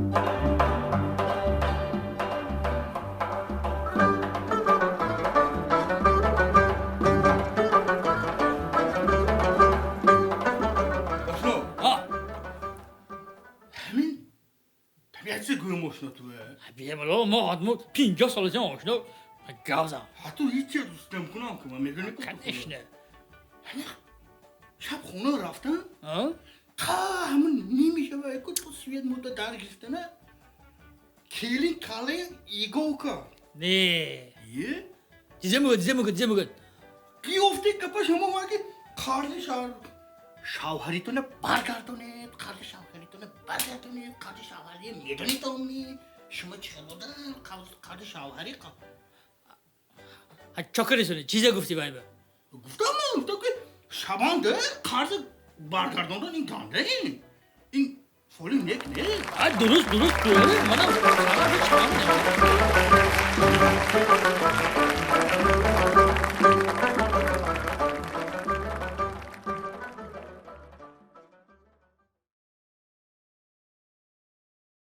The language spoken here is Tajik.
Ошно. А. Ҳамин табиатча гӯем, ошно, ту. Бемало, мо одмо 50 сола ошно гавзам. Ҳатто ҳеч рустам кунам, ки ман медонӣ ку. Конечно. Шаб хона рафтам. А? Та ҳамин нимишава ку, то свет муда дар гирифтана, келин кале иголка. Не. Е. Чизе мегӯяд, чизе мегӯяд, чизе мегӯяд? Гиёфти гапаш ҳамон ки қарзи шавҳаритона баргардонед, қарзи шавҳаритона баргардонед, қарзи шавҳарӣ медонед, оми шумо чӣ хел одам, қарзи шавҳарӣ. Ҳа, чо кардесони, чизе гуфти вайба? Гуфтам, ман гуфтам, ки шабанда қарзи баргардондан ин ганда, ин фоли нек не. А, дуруст, дуруст, дуруст, манам сабаби чам.